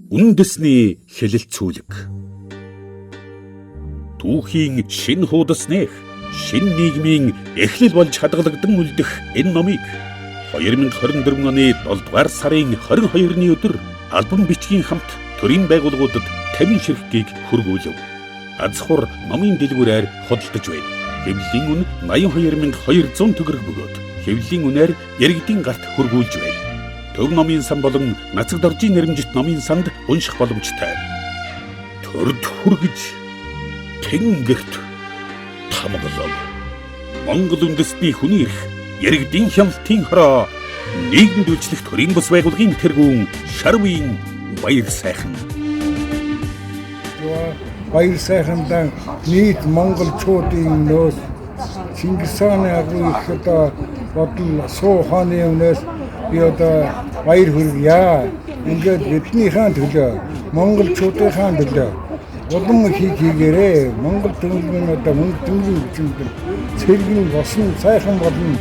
Үндэсний хэлэлцүүлэг. Түүхийн шинэ хуудас нээх, шинэ нийгмийн эхлэл болж хадгалагдан үлдэх энэ номыг 2024 оны 7 дугаар сарын 22-ны өдөр албан бичгийн хамт төрийн байгууллагуудад 50 ширхгийг хүргүүлв. Азхур номын дэлгүүрээр худалдаж байна. Хэвлэлийн үн 82,200 төгрөг бөгөөд хэвлэлийн үнээр иргэдийн гарт хүргүүлж байна. Төв номын сан болон Нацаг доржийн нэрэмжит номын санд унших боломжтой. Төрд хүргэж тэнгэрт тамгалав. Монгол үндэстний хүний эрх, иргэдийн хяналтын хороо, нийгэмд үйлчлэх төрийн бус байгууллагын тэргүүн Шарвын баяр сайхан. Баяр сайхандан нийт монголчуудын өмнөөс Чингис хааны агуу их одоо бодол суу хааны өмнөөс би одоо баяр хүргье. Ингээд биднийхээ төлөө, монголчуудынхаа төлөө улам хий хийгээрээ. Монгол төмөрийн одоо мөнгө төмөрийн хүчинд цэргэн босон сайхан болно.